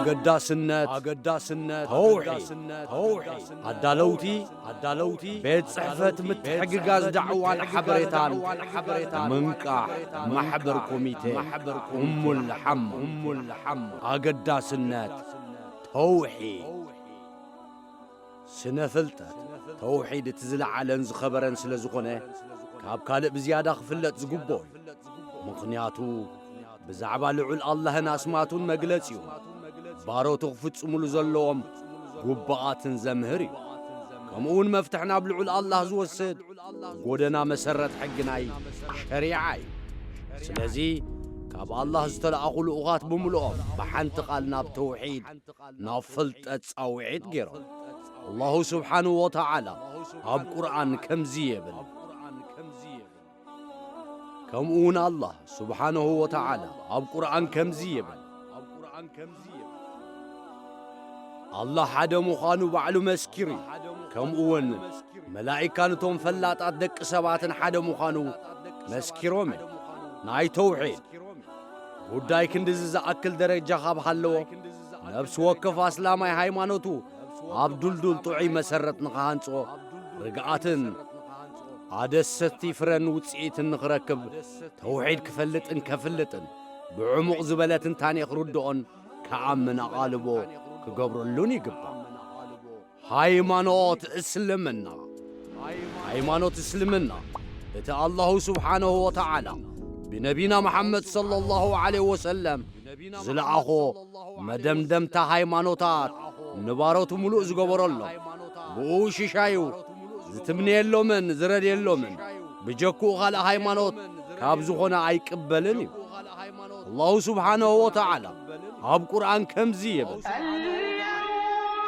ኣገዳስነት፣ ኣገዳስነት፣ ተውሒድ፣ ተውሒድ፣ ኣዳለውቲ፣ ኣዳለውቲ፣ ቤት ጽሕፈት ምትሕግጋዝ ዳዕዋን ሓበሬታን፣ ምንቃሕ፣ ማሕበር ኮሚቴ፣ እሙል ሓሞ፣ ኣገዳስነት፣ ተውሒድ። ስነ ፍልጠት ተውሒድ እቲ ዝለዓለን ዝኸበረን ስለ ዝኾነ፣ ካብ ካልእ ብዝያዳ ክፍለጥ ዝግብኦ እዩ። ምኽንያቱ፣ ብዛዕባ ልዑል ኣላህን ኣስማቱን መግለጺኡ፣ ባሮቱ ክፍጽሙሉ ዘለዎም ግቡኣትን ዘምህር እዩ። ከምኡ እውን መፍትሕ ናብ ልዑል ኣላህ ዝወስድ ጎደና መሰረት ሕጊ ናይ ሸሪዓ እዩ። ስለዚ፣ ካብ ኣላህ ዝተለኣኹ ልኡኻት ብምልኦም ብሓንቲ ቃል ናብ ተውሒድ፣ ናብ ፍልጠት ጻውዒት ገይሮም። ኣላሁ ስብሓንሁ ወተዓላ ኣብ ቁርኣን ከምዚ ይብል። ከምኡ እውን ኣላህ ስብሓንሁ ወተዓላ ኣብ ቁርኣን ከምዚ ይብል። ኣላህ ሓደ ምዃኑ ባዕሉ መስኪሩ እዩ። ከምኡ እውን መላኢካ ነቶም ፈላጣት ደቂ ሰባትን ሓደ ምዃኑ መስኪሮም እዮም። ናይ ተውሒድ ጉዳይ ክንድዚ ዝኣክል ደረጃ ካብ ሃለዎ፣ ነፍሲ ወከፍ ኣስላማይ ሃይማኖቱ ኣብ ዱልዱል ጥዑይ መሰረት ንኽሃንጾ፣ ርግኣትን ኣደሰቲ ፍረን ውጽኢትን ንኽረክብ፣ ተውሒድ ክፈልጥን ከፍልጥን፣ ብዕሙቕ ዝበለ ትንታኔ ክርድኦን ክኣምን ኣቓልቦ ክገብረሉን ይግባእ። ሃይማኖት እስልምና። ሃይማኖት እስልምና፣ እቲ ኣላሁ ስብሓነሁ ወተዓላ ብነቢና መሓመድ ሰለላሁ ዐለይሂ ወሰለም ዝለኣኾ መደምደምታ ሃይማኖታት ንባሮቱ ምሉእ ዝገበረሎም፣ ብኡ ሽሻዩ ዝትምነየሎምን ዝረድየሎምን ብጀክኡ ካልእ ሃይማኖት ካብ ዝኾነ ኣይቅበልን እዩ። ኣላሁ ስብሓነሁ ወተዓላ ኣብ ቁርኣን ከምዚ ይብል። اليوم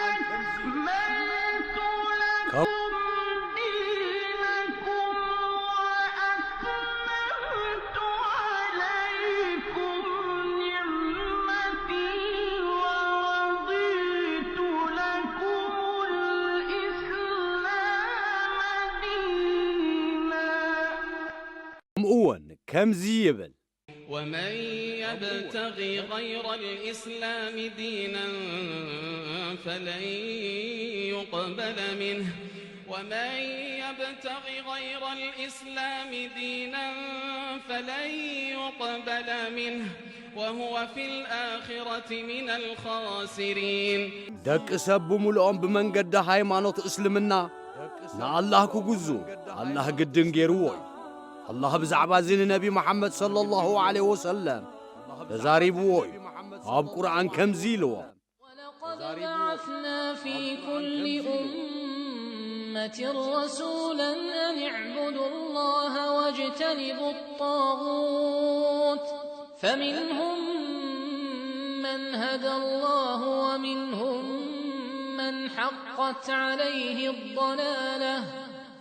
أكملت لكم دينكم وأتممت عليكم نعمتي ورضيت لكم الإسلام دينا. ከምኡ እውን ከምዚ ይብል። ومن يبتغ غير الإسلام دينا فلن يقبل منه، ومن يبتغ غير الإسلام دينا فلن يقبل منه، وهو في الآخرة من الخاسرين. ደቂ ሰብ ብምልኦም ብመንገዲ ሃይማኖት እስልምና ንኣላህ ክጉዙ ኣላህ ግድን ገይርዎ እዩ። ኣላህ ብዛዕባ እዚ ንነቢ መሓመድ ሰለላሁ ዐለይሂ ወሰለም ተዛሪብዎ እዩ። ኣብ ቁርኣን ከምዚ ኢልዎ። ولقد بعثنا في كل أمة رسولا أن اعبدوا الله واجتنبوا الطاغوت، فمنهم من هدى الله ومنهم من حقت عليه الضلالة،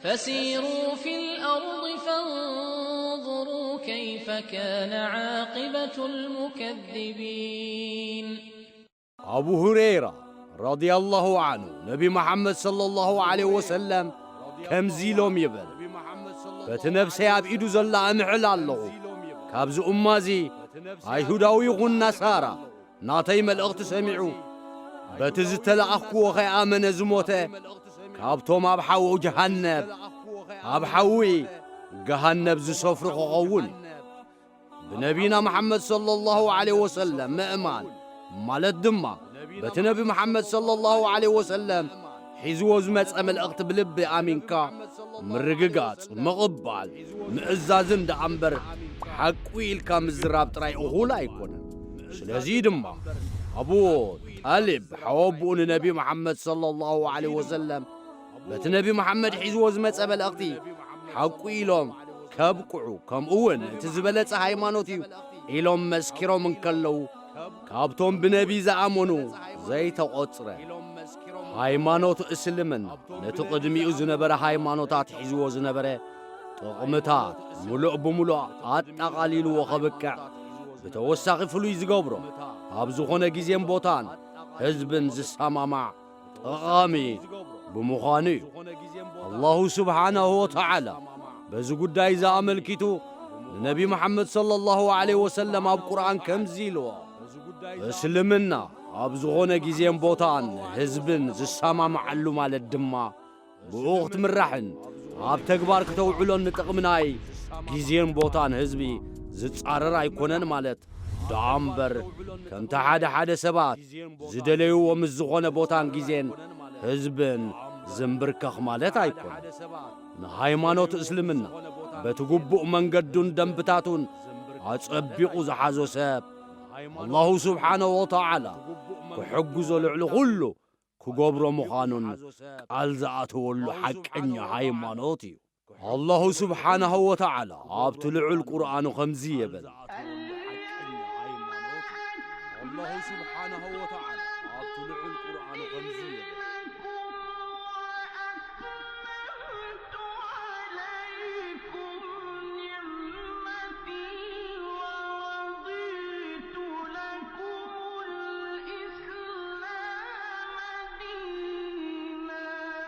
فسيروا في الأرض فانظروا كيف كان عاقبة المكذبين. ኣቡ ሁረይራ ረዲየላሁ ዐንሁ ነቢ መሓመድ ሰለላሁ ዐለይሂ ወሰለም ከምዚ ኢሎም ይብል፣ በቲ ነፍሰይ ኣብ ኢዱ ዘላ እምሕል ኣለኹ። ካብዚ እማ እዚ ኣይሁዳዊ ይኹን ነሳራ ናተይ መልእኽቲ ሰሚዑ በቲ ዝተለኣኽክዎ ከይኣመነ ዝሞተ፣ ካብቶም ኣብ ሓዊ ጀሃነብ፣ ኣብ ሓዊ ገሃነብ ዝሰፍሩ ክኸውን እዩ። ብነቢና መሓመድ ሰለላሁ ዐለይሂ ወሰለም ምእማን ማለት ድማ በቲ ነቢ መሓመድ ሰለላሁ ዐለይሂ ወሰለም ሒዝዎ ዝመጸ መልእኽቲ ብልቢ ኣሚንካ ምርግጋጽ፣ ምቕባል፣ ምእዛዝን ደኣ እምበር ሓቁ ኢልካ ምዝራብ ጥራይ እኹል ኣይኮነን። ስለዚ ድማ ኣቡ ጣሊብ ሓወቦኡ ንነቢ መሓመድ ሰለላሁ ዐለይሂ ወሰለም በቲ ነቢ መሓመድ ሒዝዎ ዝመጸ መልእኽቲ ሓቁ ኢሎም ከብቅዑ፣ ከምኡ እውን እቲ ዝበለጸ ሃይማኖት እዩ ኢሎም መስኪሮም እንከለዉ፣ ካብቶም ብነቢ ዝኣመኑ ዘይተቖጽረ። ሃይማኖት እስልምና ነቲ ቅድሚኡ ዝነበረ ሃይማኖታት ሒዝዎ ዝነበረ ጥቕምታት ምሉእ ብምሉእ ኣጠቓሊልዎ ከብቅዕ፣ ብተወሳኺ ፍሉይ ዝገብሮ ኣብ ዝኾነ ግዜን ቦታን ህዝብን ዝሰማማዕ ጠቓሚ ብምዃኑ እዩ። ኣላሁ ስብሓነሁ ወተዓላ በዚ ጉዳይ እዚ ኣመልኪቱ ንነቢ መሓመድ ሰለላሁ ዐለይሂ ወሰለም ኣብ ቁርኣን ከምዚ ኢልዎ፣ እስልምና ኣብ ዝኾነ ግዜን ቦታን ህዝብን ዝሰማምዓሉ ማለት ድማ ብኡ ክትምራሕን ኣብ ተግባር ክተውዕሎን ንጥቕሚ ናይ ግዜን ቦታን ህዝቢ ዝጻረር ኣይኮነን ማለት ደኣ እምበር፣ ከምቲ ሓደ ሓደ ሰባት ዝደለይዎ ምስ ዝኾነ ቦታን ግዜን ህዝብን ዝንብርከኽ ማለት ኣይኮነን። ንሃይማኖት እስልምና በቲ ግቡእ መንገዱን ደንብታቱን ኣጸቢቑ ዝሓዞ ሰብ፣ ኣላሁ ስብሓነሁ ወተዓላ ክሕግዞ ልዕሊ ኩሉ ክገብሮ ምዃኑን ቃል ዝኣተወሉ ሓቀኛ ሃይማኖት እዩ። ኣላሁ ስብሓነሁ ወተዓላ ኣብቲ ልዑል ቁርኣኑ ከምዚ ይብል። ኣላሁ ስብሓነሁ